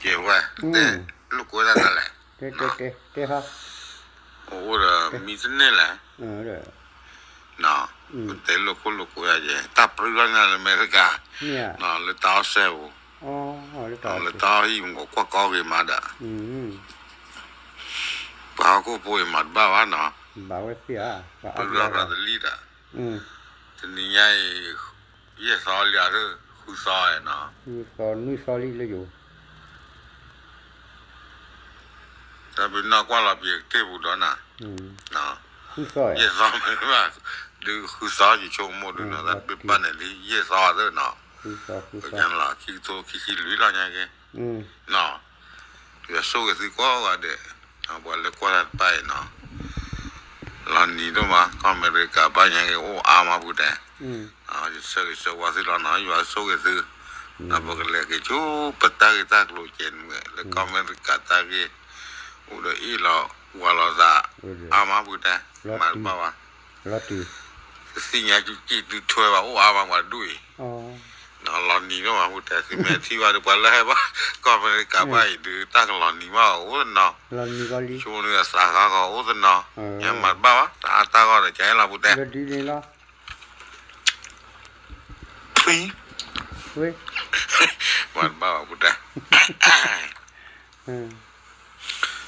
ကဲဝဲ, တဲလိာ်ကွဲတၢ်တၢ်လဲၣ်, အိၣ်ဒီးမံတန့ၢ်လဲၣ်, တဲလိာ်ခိၣ်လိာ်ကွဲယဲ, တၢ်ပြံလီၤန့ၣ်လၢအမဲရကၤ, လၢတၢ်အီၣ်စဲပူၤ, လၢတၢ်အီၣ်ဟံၣ်မူကီၢ်ကွၢ်ကီၢ်ဂ့ၤမးဒီး ပှၤဟီၣ်ခိၣ်ဖိအံၤမၤတဘၣ်ဘၣ်နီၤ, ပရၢပှၤတလံဒီး, တနံၤညါအံၤ, ယဲၢ်သီလံဧါ, ဃုသီနီၤ, တၢ်ပနီၢ်ကွၢ်လီၤပံၤကတ့ၢ်ပူၤဒီးနၤ, ယဲၢ်သီမ့ၢ်ဘၣ်, ဒုးဃုသီယဆိကမိၣ်ဒုးနီၤ, တၢ်တဘ့ၣ်ဘၣ်န့ၣ်လံ ယဲၢ်သီသၢနီၤ, ခံကထိခံဆံလွံၢ်လီၤညါက့ ယွၤဆိၣ်ဂ့ၤသုကိးဂၤဒဲး, ပှၤလၢကွၢ်တၢ်တဖၣ်အံၤနီၤ, လီၤနံၤဒိၣ်မး ကီၢ်အမဲရကၤဘၣ်ညါက့ၤအိၣ်အါမးပူၤတဲ, ယဆၢဂ့ၤဆၢဝါသုလီၤနီၤ, ယွၤဆိၣ်ဂ့ၤသု, ဒီးပကလဲၤက့ၤဆူပတၢ်ဂ့ၢ်တၢ်ကျိၤကဲန့ၣ်မ့ၢ် လၢကီၢ်အမဲရကၤတၢ်ဂ့ၢ်, အိၣ်ဒီးအ့ၣ်လိာ်ဝါလိာ်သး, အါမးပူၤတဲ, မၤတဘၣ်ဘၣ် တသ့ၣ်ညါကံၣ်တူၢ်ထွဲဘၣ် အိၣ်အါမးပှၤဒိၣ်အံၤ, လီၤနံၤဒိၣ်မးပူၤတဲ, သုမ့ၢ်ထံၣ်ဘၣ်ဒီး ပှၤလၢဟဲဘၣ် ကီၢ်အမဲရကၤဘၣ်အံၤဒုး တၢ်ကလီၤနံၤဘၣ်အိၣ်တနီၤ, ဆိန့ၣ်အသးဃါဃီအိၣ်တနီၤ, ယမၤတဘၣ်ဘၣ် တၢ်အါတၢ်ဂီၢ်ဒီး ကဟဲလီၤပူၤတဲ မၤတဘၣ်ဘၣ်ပူၤတဲ,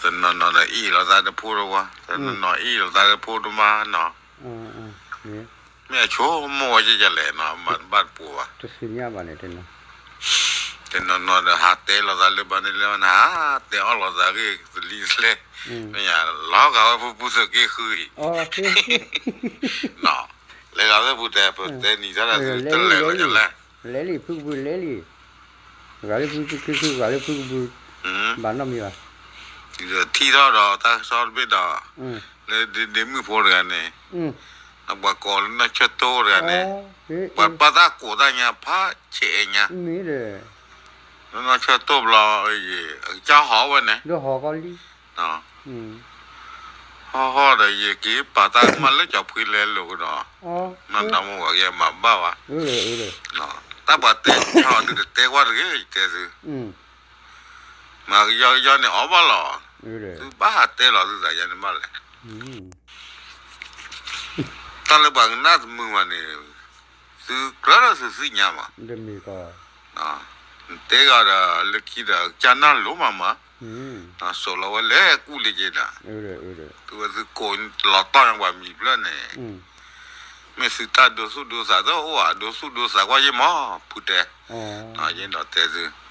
တနီၤနီၤဒီးအ့ၣ်လိာ်သးတဖိတဝါ, တနီၤနီၤအ့ၣ်လိာ်သးတဖိတမါနီၤ, မ့ၢ်အဆိကမိၣ်ဝဲကဲကလဲၣ်နီၤ, မၤတဘၣ်တပူၤဘၣ်, တနီၤနီၤဒီးဟးတဲလိာ်သးလၢဘၣ်န့ၣ်လၢနၤ, ဟးတဲအီၣ်လိာ်သးဂ့ၢ်တလံတလဲ, မ့ၢ်ယၤ လီၤဂာ်ဝဲဖုဖုသုးက့ဃုအံၤ လဲၤလီၤသ့ၣ်ပူၤတဲ ပတဲနံၤတၢ်တၢ်သုတလဲၤလီၤယလဲၣ်, လဲၤလံဖုကပူၤလဲၤလံ, ဂၤလၢဖုက့ဃု ဂၤလၢဖုကပူၤ, ဘၣ်နီတမံၤဘၣ်, ထံၣ်ထီၣ်ဒီးတၢ်ကစီၣ်တဘ့ၣ်ဒီး, လၢဒ့မုၣ်ဖိတဂၤန့ၣ်, ပှၤကိးလၢနီၢ်ဆၢတိၢ်တဂၤန့ၣ်, ပှၤပာ်တၢ်ကိးတၢ်ညါဖးဆဲးညါ, နီၢ်ဆၢတိၢ်ဘျီ, အကစၢ်ဟီၣ်ဝဲန့ၣ် ဟီၣ်ဟီၣ်ဒီးယက့ၤပာ်တၢ်ကမၣ်လၢကၠီၤဖှံလဲလိာ်ကဒီး, နီၢ်နီၢ်မ့ၢ်ဝဲက့ၤမၤဘၣ်ဝဲ, တၢ်ပှၤတဲဟီၣ်ဒုးတတဲကွၢ်တဂ့ၤ ယတဲသု, မၤကယီကယီန့ၣ်အီၣ်ဘၣ်လီၤ, သုဘၣ်ဟးတဲလီၤသုသးယါန့ၣ်ဘၣ်လဲၣ်, တၢ်လၢပှၤကနၣ်တမုာ်ဘၣ်န့ၣ်, သုကြၢးလၢသုသ့ၣ်ညါမး, တဲဂီၤဒီးလၢခံဒီးကစၢ်နၢ်လိၤမးမး, စိာ်လီၤဝဲလဲၤကူၣ်လံက့ၤဒီး, သုဝဲသုကိးလီၤတီၢ်ညါပှၤမံၤဖျၢၣ်န့ၣ်, မ့ၢ်သုတၢ်ဒိသူၣ်ဒိသးတအိၣ်ဧါ, ဒိသူၣ်ဒိသးကွၢ်ယဲၢ်မး, ဖုတဲ,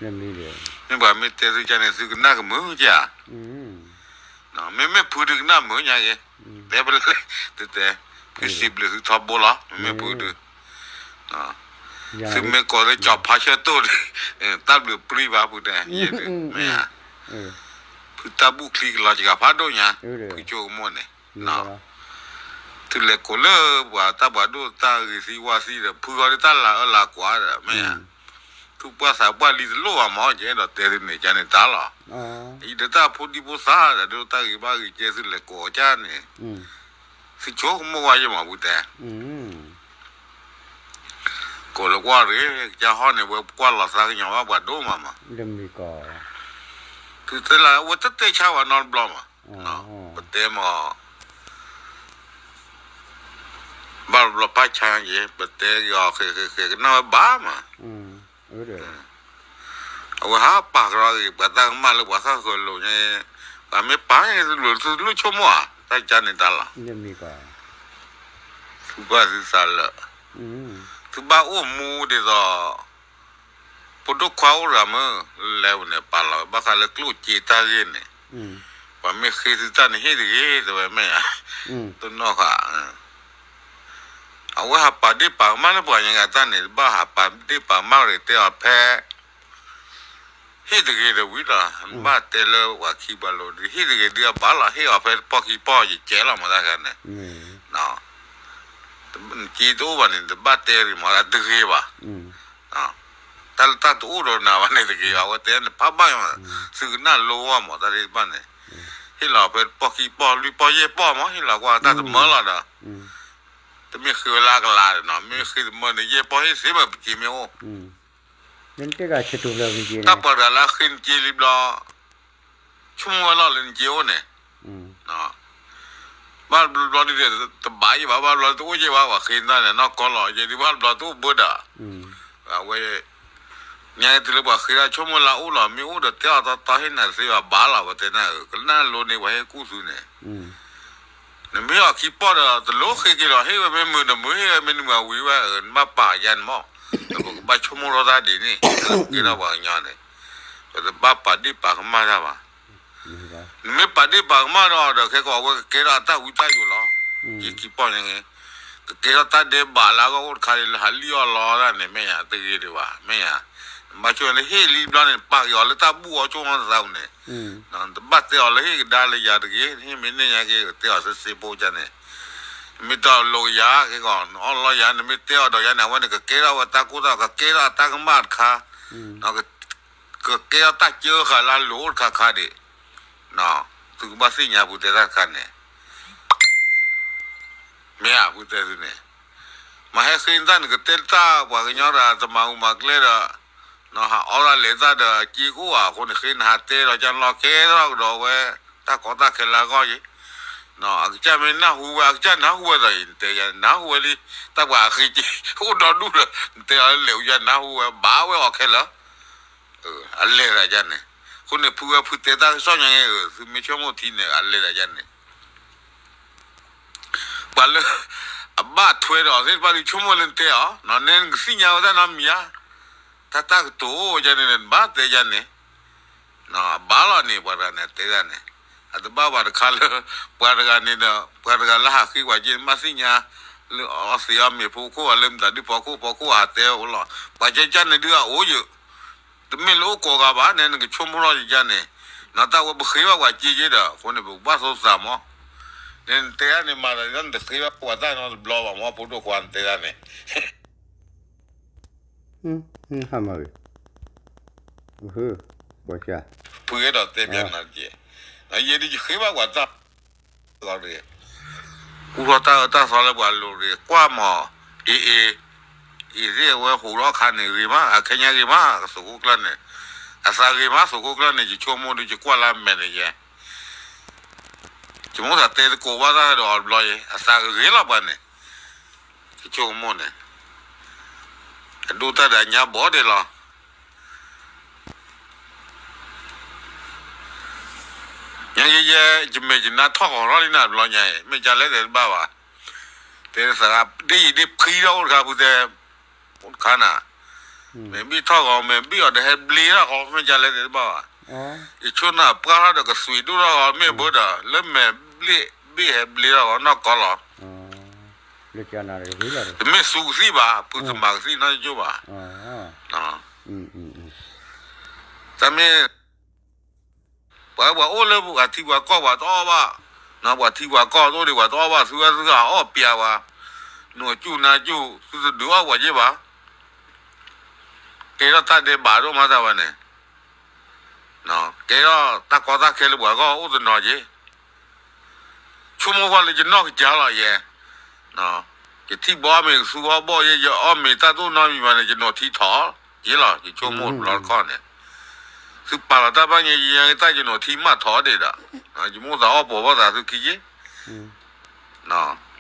ယဲဒီးတဲသု, မ့ၢ်ပှၤမ့ၢ်တဲသုကန့ၣ် သုကနၣ်ကမုာ်ဧါ, မ့မ့ၢ်ဖုဒုးကနၣ်မုာ်ညါက့ၤ, တဲပလဲၣ်, တတဲ, ဖုစံးဘျုးသုထီဘိလီၤ, မ့မ့ၢ်ဖုဒုး သုမ့ၢ်ကိးလၢကၠီၤဖးဆၢတိၢ်ဒီး, တၢ်ဘျုးပြံဘၣ်ဖုတဲ, မ့ၢ်ဧါ, ဖုတၢ်ဘူၣ်ချံကလီၤစှၤဖးဒိၣ်ညါ, ဖုကၠိကမိၣ်န့ၣ်, သုလဲၤကိးလၢပှၤတၢ်ပှၤဒိၣ်တၢ်ဂ့ၤသံဝါသံဒီး ဖုဃီဒုးတၢ်လၤအၢလၤကွၢ်ဒီး မ့ၢ်ဧါ, ဖုပှၢ်သးပှၢ်လံတလိၣ်ဘၣ်မး ယအဲၣ်ဒိးတဲသုန့ၣ် ကန့ၣ်တၢ်လီၤ, အံၤဒီးတၢ်ဖိဒံဖိသၣ်ဒီး ဒိၣ်တၢ်ဂ့ၤဘၣ်ဂ့ၤကဲသုလဲၤကိးကန့ၣ်, သုဆိကမိၣ်ဝဲယမၤပူၤတဲ ကိးလၢကွၢ်ရ့ၣ် ကစၢ်ဟီၣ်န့ၣ် ဝဲကွၢ်လီၤသးကညီၤဘၣ်ပှၤဒိၣ်မးမး, သုတဲလၢအဝဲတတဲဆါဝဲနီတဘျီမး, ပတဲမး ဘၣ်တဘျီပၢ်ဆါက့ၤ ပတဲယီၤဃဲၤဃဲၤဃဲၤကနၣ်ဝဲဘၣ်မး အဝဲဟးပာ်ကရီဂ့ၤ ပှၤတၢ်ကမၣ်လၢပှၤသၣ်ဃၢၤလိာ်ညါ, ပှၤမ့ၢ်ပာ်န့ၣ် တလိၣ်တလိၣ်ဆိကမိၣ်ဧါ, တၢ်ကန့ၣ်တၢ်လီၤ, သုဘၣ်သုသးလၢာ်, သုဘၣ်အိၣ်မူဒ်သိး ဖိဒိၣ်ခွါအိၣ်တဂၤမ့ၢ် လဲၤဝဲန့ၣ် ပာ်လီၤဝဲဘၣ်ဃးလၢကျိၣ်စ့တၢ်ဂ့ၢ်န့ၣ်, ပှၤမ့ၢ်ဃ့သုတၢ်န့ၣ်ဟ့ၣ်တဂ့ၤ တဲဝဲမ့ၢ်ဧါ, တနီၣ်ဃာ် အဝဲဟးပာ်ဒ့ၣ်ပာ်ကမၣ်လၢပှၤညါတၢ်န့ၣ် တဘၣ်ဟးပာ်ဒ့ၣ်ပာ်ကမၣ်ရ့ၣ်တဲအီၤဖဲ ဟ့ၣ်တဂ့ၤဒီးဝံၤလီၤ, ဘၣ်တဲလၢပှၤခံပှၤလိၤဒုး ဟ့ၣ်တဂ့ၤဒုးအဘၣ်လီၤ, ဟ့ၣ်အီၤဖဲပီၢ်ခံပီၢ်ယကဲလီၤမးတၢ်ခါန့ၣ်, စ့တအိၣ်ဘၣ်န့ၣ် တဘၣ်တဲရ့ၣ်မးတၢ်တဂ့ၤဘၣ်, တၢ်လၢတၢ်တအိၣ်ဒီးနၤဘၣ်န့ၣ်တဂ့ၤဘၣ်, အဝဲတဲန့ၣ်ဖးဘၣ်မး, သုကနၣ်လိဝဲမးတၢ်ဒ်တဘၣ်န့ၣ်, ဟ့ၣ်လီၤဖဲပီၢ်ခံပီၢ်လွံၢ်ပီၢ်ယဲၢ်ပီၢ်မး ဟ့ၣ်လီၤကွၢ်တၢ်တမၢလီၤဒီး, တမ့ၢ်ဃ့ဝဲလၢအကလၤဒီးနီၤ, မ့ၢ်ဃ့တမၢန့ၣ် ယဲၢ်ပီၢ်ဟ့ၣ်သ့မး ပစ့မ့ၢ်အိၣ် လၢနတဲဂၤဆဲးတူၢ်ဖျၢၣ်ဂ့ၤက့ၤန့ၣ် တၢ်ပှၤတဂၤလၢအဃ့နစ့လံဘျီ ဆိကမိၣ်ဝဲလီၤလၢနစ့အိၣ်န့ၣ် ဘၣ်ဘျီဒ်ဒီး တဘၣ်ယံၤဘၣ် ဘၣ်ဘျီတအိၣ်က့ၤဘၣ် ပှၤဃ့နတၢ်န့ၣ် နီၢ်ကီၢ်လီၤက့ၤဒ်ဘၣ်ဘျီတအိၣ်ဘၣ်ဒီး အဝဲ ညါတုၤလၢပှၤဃ့တၢ်ဆိကမိၣ်လၢအအိၣ်လီၤ မ့ၢ်အိၣ်ဒီးတဲအီၤတီတီဟ့ၣ်နၤတသ့ဘၣ် ဘၣ်လီၤ ပတဲနၤဧၢ ကနၣ်လိန့ၣ် ပှၤဟ့ၣ်ကူၣ်သုန့ၣ် နမ့ၢ်အီၤခံပီၢ်ဒီး တလိၣ်ဃ့က့ၤလီၤ ဟ့ၣ်ဝဲမ့ၢ်မုာ်တမုာ် ဟ့ၣ်ဝဲမ့ၢ်နမုာ်အဝံၤဝဲ နဘၣ်ပာ်ယၤန့ၣ်မး ပကဘၣ်ဆိကမိၣ်ထီၣ်တၢ်ဒ်န့ၣ် ကဲထီၣ်ပှၤကညီန့ၣ် ပတဘၣ်ပာ်ဒ့ၣ်ပာ်ကမၣ်တၢ်ဘၣ် နမ့ၢ်ပာ်ဒ့ၣ်ပာ်ကမၣ်ဒီး ဒီးခဲကိးအဝဲကကဲထီၣ်အတၢ်ဝံတၢ်ယိာ်လီၤ. ယခံပီၢ်န့ၣ် ကကဲထီၣ်တၢ်ဒဲးဘးလၢအဂီၢ်အိၣ်တခါဒံးလၢဟးလံၣ်အီၣ်လီတၢ်န့ၣ် မ့ၢ်ယါ တဂ့ၤဒံးဘၣ် မ့ၢ်ယါ, နဘၣ်ဆိၣ်လၢဟ့ၣ်လံဘျီန့ၣ် ပာ်က့ၤအီၤလၢတၢ်ဘူၣ်အီၤဆိကမိၣ်သးပူၤန့ၣ်, နတဘၣ်တဲအီၤလၢဟ့ၣ်ကဒါလၢယၤတဂ့ၤ, ဟ့ၣ်မ့ၢ်န့ၢ်ညါက့ၤ ကတဲအီၤစ့စ့ဖိကန့ၣ်, မ့ၢ်တၢ်လိာ်ကယၤက့ၤကီး နအီၣ်လီယၤ နမ့ၢ်တဲအီၤဒီးယၤန့ၣ် အဝဲန့ၣ်ကကဲထီၣ်ဝဲတၢ်ကိၢ်တၢ်ဂီၤ ကကဲထီၣ်တၢ်ကမၣ်တခါ ကကဲထီၣ်တၢ်စၢဃာ်လၢအလိၤအိၣ်တခါခါဒံး, သုကဘၣ်သ့ၣ်ညါပူၤတဲတၢ်တခါန့ၣ်, မ့ၢ်ဧါ ပူၤတဲသုန့ၣ်, မၤဟဲဃ့နတၢ်န့ၣ် ကတဲတၢ်ပှၤကညီတဂၤတမၤအူမၤကျဲဒီး, ဟးအီၣ်တၢ်လဲၤတၢ်ဒီး စ့ကအိၣ်ဧါအဃိန့ၣ် ဃ့နဟးတဲဒီးကၢ်လီၤကဲထီၣ်ကဒီးဝဲ တၢ်ကီတၢ်ခဲလၢအဂီၢ်ယံၤ အကစၢ်မ့ၢ်နၢ်ဟူဝဲ အကစၢ်နၢ်ဟူဝဲဒီးအံၤ နတဲယၤ နၢ်ဟူဝဲလံ တၢ်ပှၤအဃ့က့ၤ အိၣ်ဒီဒူၣ်ဒီး နတဲအီၤလၢလဲၤဝဲယၤနၢ်ဟူဝဲ ဘၣ်ဝဲအီၤခဲလၢာ်, အလဲၤဒၣ်ယၤန့ၣ်, အဃိန့ၣ် ဖုဝဲဖုတဲတၢ်ကစီၣ်ညါက့ၤ သုမ့ၢ်ဆိကမိၣ်ထံန့ၣ် အလဲၤဒၣ်ယၤန့ၣ် ပှၤလၢ အဘၣ်ထွဲဒီးအီၤသ့ၣ်တဖၣ်ဒုးဆိကမိၣ်လၢနတဲအီၤ, နဲနကသ့ၣ်ညါဝဲတၢ်နီတမံၤဧါ, တၢ်တၢ်ကတိၤအိၣ်ယၤန့ၣ် နဘၣ်တဲယၤန့ၣ်, အဘၣ်လီၤန့ၣ် ပှၤတဂၤန့ၣ်တဲဒၣ်န့ၣ်, အတဘၣ်ပှၤတခါလၢ ပှၤတဂၤန့ၣ်ဒီး ပှၤတဂၤလၢဟးဃ့ပှၤက့ၤ နဘၣ်သ့ၣ်ညါ လၢအီသံးအီမ့ၤဖိခိၣ် လၢမတၤဒုးဖီခိၣ်ဖီခိၣ်ဟးတဲအိၣ်လီၤ, ပှၤကကၢ်န့ၣ်ဒုးအအိၣ်ယၢ် တမ့ၢ်လၢအိၣ်ကိးဂၤဘၣ် နဲနကဆိကမိၣ်ထီၣ်ယကန့ၣ်, နတၢ်ဝဲပဃ့ဘၣ်ပှၤက့ၤက့ၤဒီး အဃိန့ၣ် ပကဘၣ်သိသးမး, နဲနတဲဒၣ်န့ၣ် မၤသးဒ်န့ၣ်တဃ့ဘၣ်ပှၤတၢ်နီတဘျီဘၣ်မး ဖိဒိၣ်ခွါနတဲဒၣ်န့ၣ် ဟးမၤဂ့ၤ, ပှၤက ဖုအဲၣ်ဒိးတဲပျးနၤတက့ၢ်, ယဲဒၣ်ယဃ့ဘၣ်ပှၤတၢ် လီၤတဂ့ၤ, ကူၣ်ထီၣ်တၢ်အၢတၢ်သီလၢပှၤလိၤတဂ့ၤ, ကွၢ်မး, အ့ၣ်အ့ၣ်, အ့ၣ်သ့ၣ်အဝဲဟူးထီၣ်အခါန့ၣ်ဂ့ၤမး အခဲညါဂ့ၤမး ကသုးခိၣ်ကျၢၢ်န့ၣ်, အသးဂ့ၤမး သုးခိၣ်ကျၢၢ်န့ၣ် ယဆိကမိၣ်ဒုး ယကွၢ်လၢအမဲာ်န့ၣ်ယဲ, ယမိၣ်သးတဲသကိးဘၣ်တၢ်ဒီးအီၤတဘျီယဲ အသးဂ့ၤလီၤပှၤန့ၣ်, ယဆိကမိၣ်န့ၣ်, အဒိၣ်တၢ်ဒီးညါဘီဒဲးလီၤ ညါယဲယဲ ယမဲာ်ယနါထီၣ်ဂီၤထီၣ်လံနၤတဘျီညါအံၤ မ့ၢ်ကလဲၣ်တဲတဘၣ်ဘၣ်, တဲသးဒ်ယံၤဒ်ဖှံထီၣ်အိၣ်တခါဖုတဲ, အိၣ်တခါနၤ, မဲာ်ဘ့ၣ်ထီၣ်ဂီၤ မဲာ်ဘ့ၣ်အီၤဒီးဟဲဘျ့ထီၣ်ဂီၤ မ့ၢ်ကလဲၣ်တဲတဘၣ်ဘၣ်, ယဆိနၢ်ပှၢ်ထီၣ်ဒီးကသွံးဒိၣ်ထီၣ်ဂီၤ မ့ၢ်ဘၣ်ဒီး လၢမဲာ်ဘ့ၣ်ဟဲဘျ့ထီၣ်ဂီၤနီၢ်ကီၢ်လီၤ တမ့ၢ်သူကသံၣ်ဘၣ် ဖုသမၢ်ကသံၣ်နီတကၠိၢ်ဘၣ်, တၢ်မ့ၢ် ပှၤပှၤအိၣ်လၢပှၤထံပှၤကီၢ်ပှၤတအီၣ်ဘၣ်, ပှၤထံပှၤကီၢ်တအိၣ်ဒံးပှၤတအီၣ်ဘၣ် သုဝဲသုဂၤအီၣ်ပျးဝဲ, နအိၣ်ကၠူၣ်နါကၠူၣ် သုတဒုးအီၣ်ပှၤက့ဘၣ်, ကဲထီၣ်တၢ်ဒဲးဘးဒိၣ်မးတၢ်ဝဲန့ၣ်, ကဲထီၣ်တၢ်ကီတၢ်ခဲလၢပှၤဂီၢ်အိၣ်တနီၤက့ ဆိကမိၣ်ကွၢ်လၢယနီၢ်ကစၢ်လီၤယဲ, ယထံၣ်ဘီအီၣ်မ့ၤကသူအီၣ်ဘီၣ်ယဲ ယအီၣ်မ့ၤတၢ်တအိၣ်နီတမံၤဘၣ်န့ၣ် ယနိးထံထီၣ်က့လီၤ ယဆိကမိၣ်တဘျီတခီၣ်န့ၣ်, သုပာ်လီၤတၢ်ဘၣ်ညါ ယတၢ်ယနိးထံမးထီၣ်ဒံးဒီး, ယမိၣ်သးအီၣ်ပိာ်ဘၣ်သးသုခံက့ ယ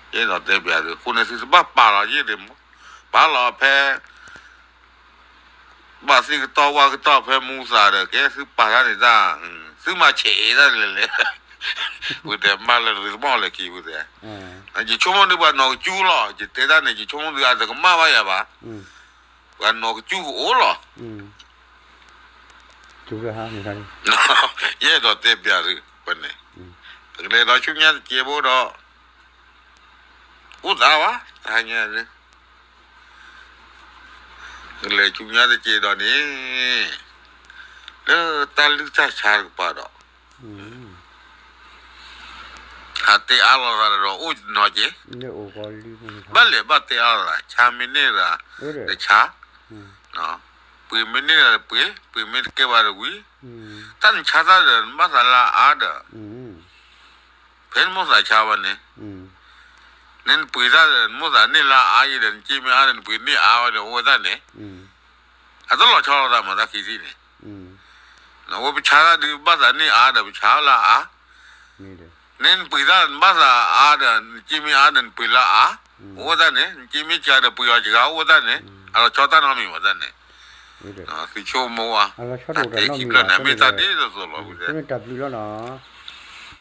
အဲၣ်ဒိးတဲပျးသု အဃိန့ၣ်သုတဘၣ်ပာ်လီၤယ့ၣ်ဒံးမး, ပာ်လီၤဖဲ ဘၣ်သ့ၣ်ကတီၢ်ဝၣ်ကတီၢ်ဖဲမူသးဒီး ကဲသုပာ်တၢ်န့ၣ်တၢ်, သုမၤဆဲးအံၤတၢ်လဲၤလဲၤ, ဝံၤတဲမၤလၢသုမီၢ်လဲၤခံဝံၤတဲ, ယဆိကမိၣ်ဒ်ပှၤနီၢ်ကစူလီၤ ယတဲတၢ်န့ၣ် ယဆိကမိၣ်ဒ်အတကမၣ်ဘၣ်ယၤဘၣ်, ပှၤနီၢ်ကစူကအိၣ်လီၤ ယအဲၣ်ဒိးတဲပျးသု ပန့ၣ်, ပကလဲၤဒီးဆူညါတစဲးဖိဒီး အိၣ်သးဘၣ် တဟါညါ ကလဲၤဆူညါတစဲးဒီးန့ၣ် လၢတၢ်လုၢ်တၢ်ဆါတကပၤဒီး ဟးတဲအါလိာ်သးဒီးအိၣ်နီၤက့ၤ, ဘၣ်လဲၤဘၣ်တဲအါလိာ်သး ဆါမ့ၢ်န့ၢ်သး တဆါ, ပှ့ၤမ့ၢ်န့ၢ်သးတပှ့ၤ, ပှ့ၤမ့ၢ်တကဲဘၣ်တဝံၤ, တၢ်နဆါတၢ်ဒီးနဘၣ်သးလၢအအါဒီး ဖဲနမိၣ်သးဆါဝဲန့ၣ်, နနပှ့ၤတၢ်ဒီး နမိၣ်သးန့ၢ်လၢအအါယံၤဒီး နစ့မ့ၢ်အါဒီး နပှ့ၤန့ၢ်အါဝဲဒီး အိၣ်ဝဲဒၣ်န့ၣ်, အတလီၤဆီလိာ်သးမး တၢ်ခံထံၣ်န့ၣ်, နအိၣ်ပဆါတၢ်ဒုးဘၣ်သးန့ၢ်အါဒီး ပဆါလၢအါ, န့ၣ်နပှ့ၤတၢ်ဘၣ်သးအါဒီး နစ့မ့ၢ်အါဒီး နပှ့ၤလၢအါ, အိၣ်ဝဲဒၣ်န့ၣ် နစ့မ့ၢ်စှၤဒီး ပှ့ၤအီၤစှၤ အိၣ်ဝဲဒၣ်န့ၣ် အလီၤဆီတၢ်နီတမံၤဘၣ်တၢ်န့ၣ်, သုဆိကမိၣ်ဝဲ, တၢ်ခံဖျၢၣ်န့ၣ် မ့ၢ်တၢ်ဒ်သိးသိးလီၤ, တၢ်ဘျုးလီၤနီၤ.